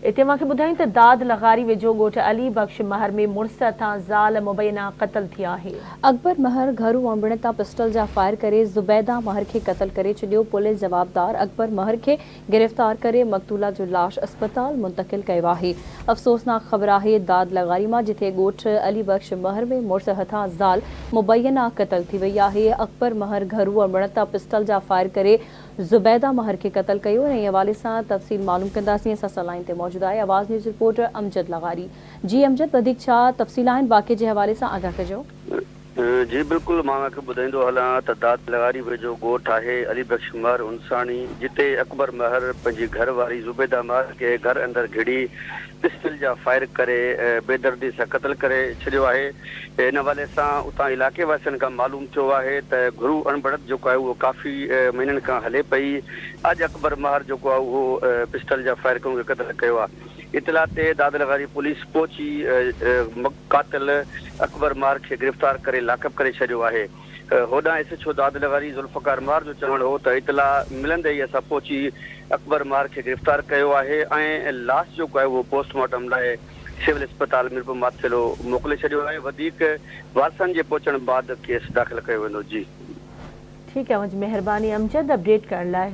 اتي اوهان کي ٻڌايون ته داد لغاري ويجهو ڳوٺ علي بخش مهر ۾ مڙس هٿان زال مبينا قتل ٿي آهي. اڪبر مهر گهرو اڻبڻت تان پسٽل جا فائر ڪري زبيده مهر کي قتل ڪري ڇڏيو، پوليس جوابدار اڪبر مهر کي گرفتار ڪري مقتوله جو لاش اسپتال منتقل ڪيو آهي. افسوسناڪ خبر آهي داد لغاري مان جٿي ڳوٺ علي بخش مهر ۾ مڙس هٿان زال مبينا قتل ٿي وئي آهي، اڪبر مهر گهرو اڻبڻت تان پسٽل جا فائر ڪري زبيده مهر کي قتل ڪيو انهي حوالي سان تفصيل معلوم ڪنداسين اسان سان لائين تي موجود آهي آواز نيوز رپورٽر امجد لغاري جي امجد وڌيڪ ڇا تفصيل آهن واقعي جي حوالي سان آگاهه ڪجو. جي بلڪل مان اوهان کي ٻڌائيندو هلان ته داد لغاري ويجهو ڳوٺ آهي علي بخش مهر انساڻي جتي اڪبر مهر پنهنجي گهر واري زبيده مهر کي گهر اندر گهڙي پسٽل جا فائر ڪري بيدردي سان قتل ڪري ڇڏيو آهي ان حوالي سان اتان علائقي واسين کان معلوم ٿيو آهي ته گهرو اڻبڻت جيڪو آهي اهو ڪافي مهينن کان هلي پئي، اڄ اڪبر مهر جيڪو آهي اهو پسٽل جا فائر ڪري ان کي قتل ڪيو آهي. اطلاع تي داد لغاري پوليس پهچي قاتل اڪبر مهر کي گرفتار ڪري لاڪپ ڪري ڇڏيو آهي. هوڏانهن ايس ايڇ او داد لغاري ذوالفقار مهر جو چوڻ هو ته اطلاع ملندي ئي اسان پهچي اڪبر مهر کي گرفتار ڪيو آهي ۽ لاش جيڪو آهي اهو پوسٽ مارٽم لاء سول اسپتال ميرپور ماٿيلو موڪلي ڇڏيو آهي وڌيڪ وارثن جي پهچڻ بعد ڪيس داخل ڪيو ويندو جي. ٺيڪ آهي اوهان جي مهرباني امجد اپڊيٽ ڪرڻ لاء.